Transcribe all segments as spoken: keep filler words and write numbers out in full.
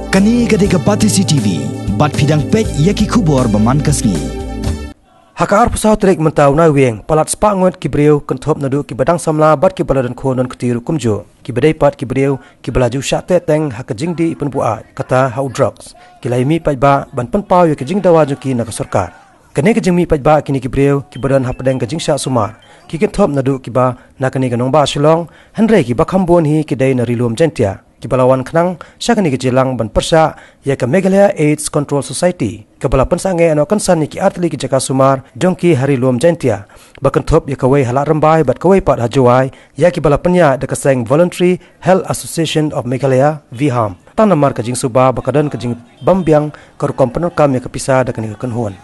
Kane ka dei ka Batesi T V, bad phi dang peit ïa ki khubor ba man ka sngi. Ha ka arphew saw tarik mynta u Naiwieng, palat spah ngut ki briew kynthup naduh kiba dang samla bad kiba la don khun don kti ruh kumjuh, kiba dei pat ki briew kiba la ju shah teh teng ha ka jingdih pynbuaid, kata ha u drugs, ki la ïa mih paidbah ban pynpaw ïa ka jingdawa jong ki na ka sorkar. Kane ka jingmih paidbah kine ki briew kiba don hapdeng ka jingshah sumar, ki kynthup naduh kiba na kane ka nongbah Shillong, hynrei kiba kham bun hi ki dei na Ri Lum Jaiñtia, kiba la wan khnang sha kane ka jingïalang ban pyrshah ïa ka Meghalaya AIDS Control Society, kaba la pynsangeh noh kynsan ïa ki artylli ki jaka sumar jong ki ha Ri Lum Jaiñtia, ba kynthup ïa kawei ha Ladrymbai bad kawei pat ha Jowai, ïa kiba la pynïaid da ka seng Voluntary Health Association of Meghalaya, VHAM, tang namar ka jingsuba ba ka don ka jingbym biang ka rukom pyndonkam ïa ka pisa da kane ka kynhun.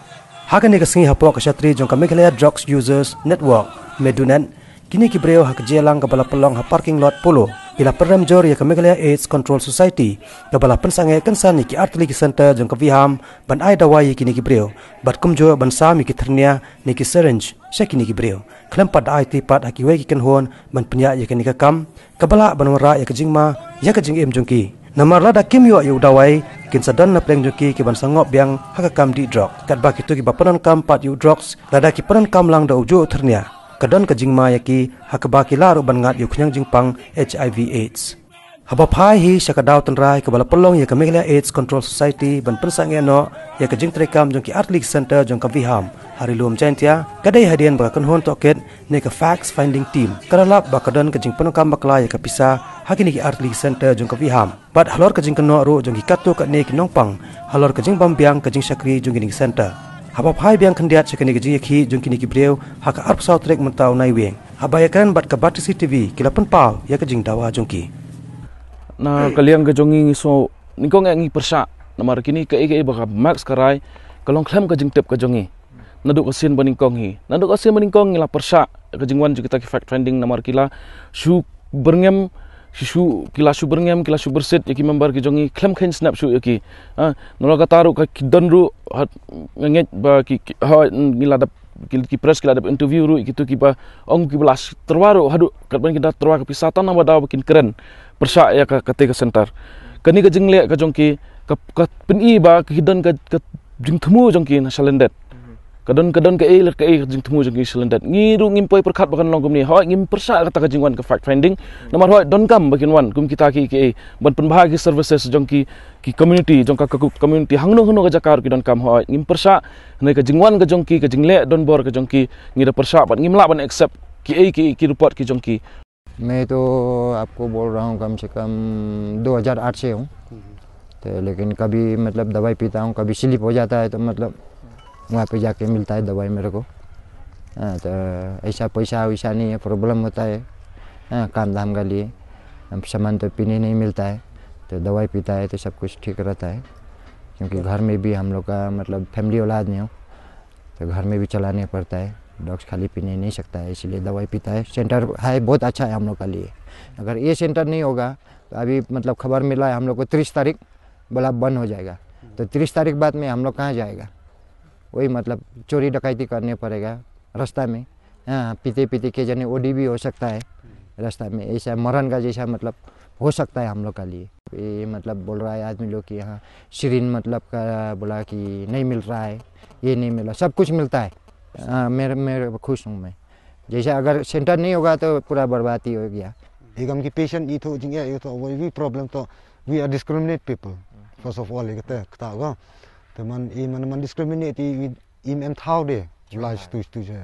Ha kane ka sngi hapoh ka shatri jong ka Meghalaya Drugs Users Network, Medunet, kine ki briew ha ka jingïalang kaba la pynlong ha parking lot Polo, ki la pynrem jur ïa ka Meghalaya AIDS Control Society, kaba la pynsangeh kynsan ïa ki artylli ki center jong ka VHAM ban ai dawai ïa kine ki briew, bad kumjuh ban sam ïa ki thyrnia ne ki syringe sha kine ki briew, khlem pat da aiti pat ha kiwei ki kynhun ban pynïaid ïa kane ka kam, kaba lah ban wanrah ïa ka jingma ïa ka jingim jong ki. Namar lada kim ïoh ïa u dawai, kin sa don na pdeng jong ki kiban sa ngop biang ha ka kam dih drok. Katba kito kiba pyndonkam pat ïa u drugs, lada ki pyndonkam lang da u juh u thyrnia, ka don ka jingma ïa ki, ha kaba ki lah ruh ban ngat ïa u khñiang jingpang HIV AIDS. Haba phai hi sha ka daw tynrai kaba la pynlong ïa ka Meghalaya AIDS Control Society ban pynsangeh noh ïa ka jingtreikam jong ki artylli ki center jong ka VHAM ha Ri Lum Jaiñtia, ka dei hadien ba ka kynhun tohkit ne ka fact finding team ka la lap ba ka don ka jingpyndonkam bakla ïa ka pisa ha kine ki artylli ki center jong ka VHAM, bad halor ka jingkynnoh ruh jong ki katto katne ki nongpang halor ka jingbym biang ka jingshakri jong kine ki center. Haba phai biang khyndiat sha kane ka jingïakhih jong kine ki briew ha ka arphew saw tarik mynta u Naiwieng, haba ïakren bad ka Batesi T V, ki la pynpaw ïa ka jingdawa jong ki. Na ka liang ka jong ngi, ngi sngew nyngkong eh ngi pyrshah, namar kine kaei kaei ba ka mask ka rai, ka long khlem ka jingtip ka jong ngi. Naduh ka sien ba nyngkong hi, naduh ka sien ba nyngkong ngi la pyrshah ïa ka jingwan jong kita ki fact finding, namar ki la shu byrngem, shu, shu, ki la shu byrngem, ki la shu byrsit ïa ki member ki jong ngi, khlem kheiñ snap shuh ïa ki. Ah, nalor kata ruh ka ki don ruh, ha, nga ngeit ba ki, ki, ha, ngi la dep, ki, ki press ki la dep interview ruh ïa kito kiba ong kiba la tyrwa ruh haduh katba ki da tyrwa ka pisa tang namar ba daw ba kin kren pyrshah ïa ka, kata ka center. Kane ka jingleh ka jong ki, ka, ka pyni ba ki don ka, ka jingthmu jong ki na shalyndet. Ka don, ka don kaei la kaei ka jingthmu jong ki shalyndet. Ngi ruh ngim poi pyrkhat ba kan long kumne. Hooid, ngim pyrshah kata ka jingwan ka fact finding. Namar hooid, donkam ba kin wan kum kita ki, ki, ban pynbha ki services jong ki, ki community, jong ka, ka community hangno hangno ka jaka ruh ki donkam, hooid. Ngim pyrshah, hynrei ka jingwan ka jong ki, ka jingleh donbor ka jong ki, ngi da pyrshah bad ngim lah ban accept kiei kiei ki report ki jong ki. मैं तो आपको बोल रहा हूँ, कम से कम दो हज़ार आठ से हूँ। तो लेकिन कभी, मतलब, दवाई पीता हूँ, कभी स्लिप हो जाता है, तो, मतलब, वहाँ पे जाके मिलता है दवाई मेरे को। हाँ, तो ऐसा पैसा वैसा नहीं है, प्रॉब्लम होता है। हाँ, काम धाम का लिए हम सामान तो पीने नहीं मिलता है, तो दवाई पीता है तो सब कुछ ठीक रहता है, क्योंकि घर में भी हम लोग का, मतलब, फैमिली वाला आदमी हूँ, तो घर में भी चलाने पड़ता है, ड्रग्स खाली पीने नहीं सकता है, इसीलिए दवाई पीता है। सेंटर है, बहुत अच्छा है हम लोग का लिए। अगर ये सेंटर नहीं होगा तो अभी, मतलब, खबर मिला है हम लोग को तीस तारीख बोला बंद हो जाएगा, तो तीस तारीख बाद में हम लोग कहाँ जाएगा? वही, मतलब, चोरी डकैती करने पड़ेगा रास्ता में। हाँ, पीते पीते के जाने ओडी भी हो सकता है रास्ता में, ऐसा मरण का जैसा, मतलब, हो सकता है हम लोग का लिए। ये, मतलब, बोल रहा है आदमी लोग कि यहाँ सिरिंज, मतलब, का बोला कि नहीं मिल रहा है, ये नहीं मिला, सब कुछ मिलता है। हाँ, मेरे, मेरे खुश हूँ मैं। जैसे अगर सेंटर नहीं होगा तो पूरा बर्बाद ही हो गया। Hi kam ki patient i thoh jingeh, i thoh wi problem, thoh we are discriminate people. First of all, i kata, kata ka. Te man, i man, man discriminate i, i, im em thaw de. Lai stu stu je.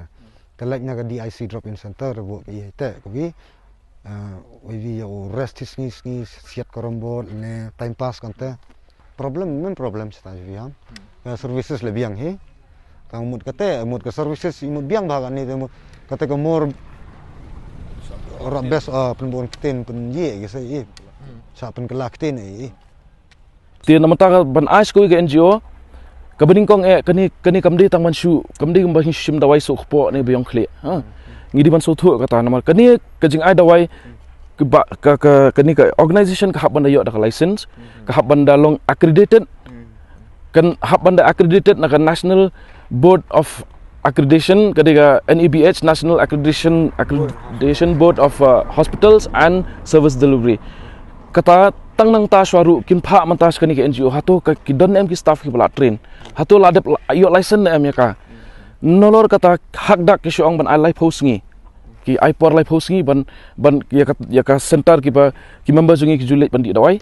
Te lait na ka D I C drop in center, bo ka i te ka wi. Ah, wi wi ya o rest hi sngi sngi, siat ka rombot, ne time pass kan te. Problem, main problem sita je wi ham. Ka services le biang hi. Tang mut kate, mut ka services, i mut biang bha ka ni te mut. Kate ka mor ra bes, ah, pynbun ktien, pynye, ke sa i. Sa pynkylla ktien i. Te namar ta ka ban ai sha kawei ka N G O, kaba nyngkong eh, kane, kane kam dei tang ban shu, kam dei ban shu shim dawai suk kpoh ne ba ïong khlieh. Ha. Ngi dei ban shu thuh kata namar kane ka jingai dawai, ka ba, ka, ka, kane ka organization ka hap ban da ïoh da ka license, ka hap ban da long accredited, kan hap ban da accredited na ka National Board of Accreditation, ka dei ka N A B H, National Accreditation, Accreditation Board of, uh, Hospitals and Service Delivery. Kata Nangta shuwa ruh kin phah mynta sha kane ka N G O, hato ka ki don em ki staff kiba la train, hato la dep ïoh license ne em ïa ka. Nalor kata hak dak ki shu ong ban ai laiphew sngi. Ki ai por laiphew sngi ban, ban ïa ka, ïa ka center kiba, ki member jong ngi ki ju leit ban dih dawai.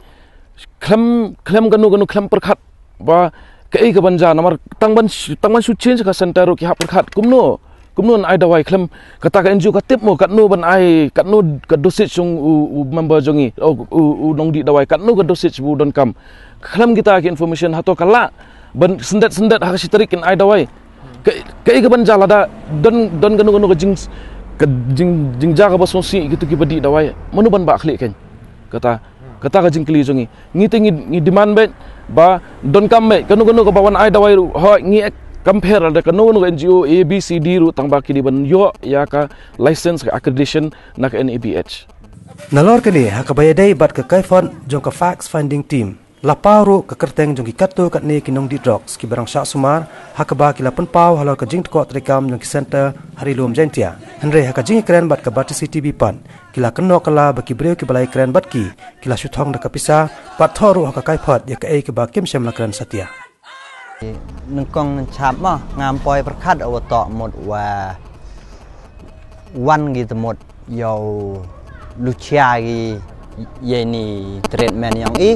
Khlem, khlem kano kano khlem pyrkhat ba kaei ka ban jia, namar tang ban, tang ban shu change ka center ruh ki hap pyrkhat kumno, kumno ban ai dawai. Khlem, kata ka N G O ka tip mo katno ban ai, katno ka dosage jong u, u member jong ngi, u, u, u nongdih dawai, katno ka dosage ba u donkam. Khlem kita ki information, hato ka lah ban syndet syndet ha ka shi tarik kin ai dawai. Ka, kaei ka ban jia lada don, don kano kano ka jing, ka jing, jingjia kaba sngewsih ïa kitu kiba dih dawai. Mano ban bah khlieh kein? Kata, kata ka jingkylli jong ngi. Ngi te ngi, ngi demand beit ba donkam beit kano kano kaba wan ai dawai ruh, hooid, ngi, eh, compare da kano kano ka N G O A B C D ruh, tang ba ki dei ban ïoh ïa ka license, ka accreditation na ka N A B H. Nalor kane, ha kaba ïadei bad ka kaiphod jong ka fact finding team, la paw ruh ka kyrteng jong ki katto katne ki nongdih drugs kiba dang shah sumar, ha kaba ki la pynpaw halor ka jingdkot treikam jong ki center ha Ri Lum Jaintia. Hynrei ha ka jingïakren bad ka Batesi T V pat, ki la kynnoh kylla ba ki briew kiba la ïakren bad ki, ki la shu thong da ka pisa, bad thoh ruh ha ka kaiphod ïa kaei kaba kim shym la kren satia. Nyngkong nyngchap mo, ngam poi pyrkhat, u toh mut wa wan ki te mut ïa u luchia ki ïa ini treatment jong i.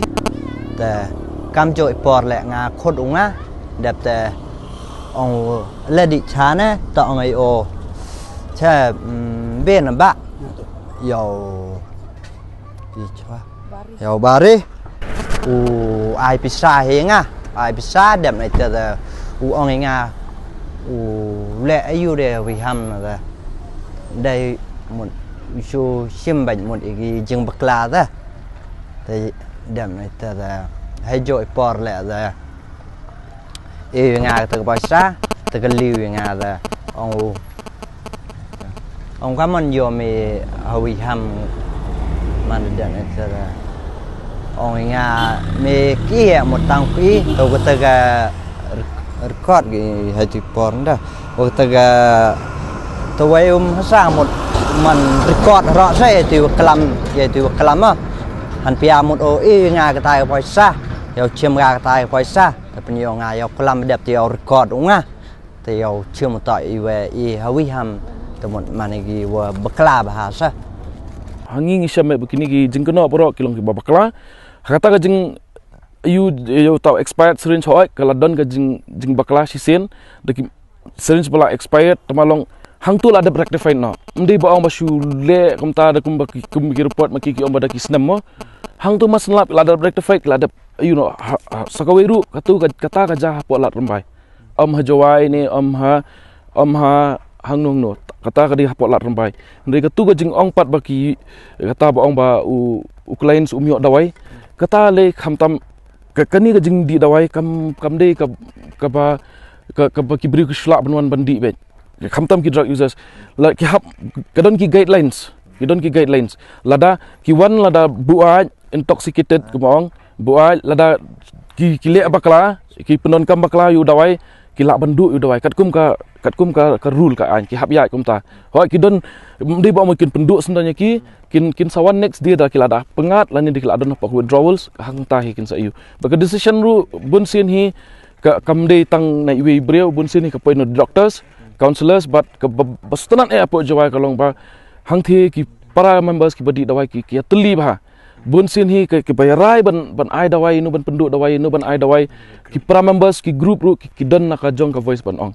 Te kam ju i por leh nga khot u nga, dep te ong u la dih cha ne, te ong i o cha, mm, ben ba ïa u, ïa u bari. U ai pisa hi nga, ai pisa, dep na ita da u ong i nga u leh ayu de wi ham na da. Dei mut u shu shim bad mut i ki jingbakla da. Te dep na ita da, hei jo i por leh da. E nga ta ka pisa, ta ka liu nga da. Ong u, ong ka man ïoh me hawi ham man da ne ta da. Ong nga me ki ya mo tang ki, to ka ta ka record ki ha ti por da. O ta ka, to wai um hasa mo man record ro sa ya ti klam, ya ti klam ah. Han pia mo o e nga ka ta ka pisa, ya chim nga ka ta ka pisa. Te pynïoh nga ïa u klam dep te ïa u record u nga. Te ïa u chim u ta i we i hawi ham te mut man i ki wa bakla ba ha sa. Ha ngi ngi shem ba kini ki jingkynnoh baroh ki long ki ba bakla. Ha kata ka jing ïa u, ïa u ta expired syringe hoi ka la don ka jing, jingbakla shisien da ki syringe ba la expired, te ma long hangtu la dep rectified noh. Ym dei ba ong ba shu leh kumta da kumba ki, kum ki report ma ki ki ong ba da ki snem mo. Hangtu ma snem la dep rectified, la dep, you know, ha, ha, sa kawei ruh, katu ka, kata ka jia hapoh Lad Rymbai. Ym ha Jowai ne, ym ha, ym ha hangno hangno. Kata ka dei hapoh Lad Rymbai. Hynrei katu ka jingong pat ba ki, kata ba ong ba u, u clients um ïoh dawai. Kata lei khamtam ka, kane ka jingdih dawai kam, kam dei ka, kaba, ka, kaba ki briew ki shu lah ban wan ban dih beit. Khamtam ki drug users. La ki hap, ka don ki guidelines. Ki don ki guidelines. Lada ki wan lada buaid, intoxicated, kumba ong, buaid, lada ki, ki leh bakla, ki pyndonkam bakla ïa u dawai, ki lah ban duh ïa u dawai. Katkum ka, katkum ka, ka rule ka aiñ, ki hap ïaid kumta. Hoi ki don, ym dei ba ong kin pynduh syndon ïa ki, kin, kin sa wan next day da ki la da pyngngad, lane da ki la don hapoh withdrawals, hangta hi kin sa ïoh. Ba ka decision ruh bunsien hi ka, kam dei tang na iwei i briew, bunsien hi ka poi na doctors, counsellors, bad ka ba, ba sngewtynnat eh hapoh Jowai ka long ba hangthie ki para members kiba dih dawai ki, ki ïatylli bha. Bunsien hi ka, kiba ïarai ban, ban ai dawai, ïa no ban pynduh dawai, ïa no ban ai dawai. Ki para members, ki group ruh, ki, ki don na ka jong ka voice ban ong.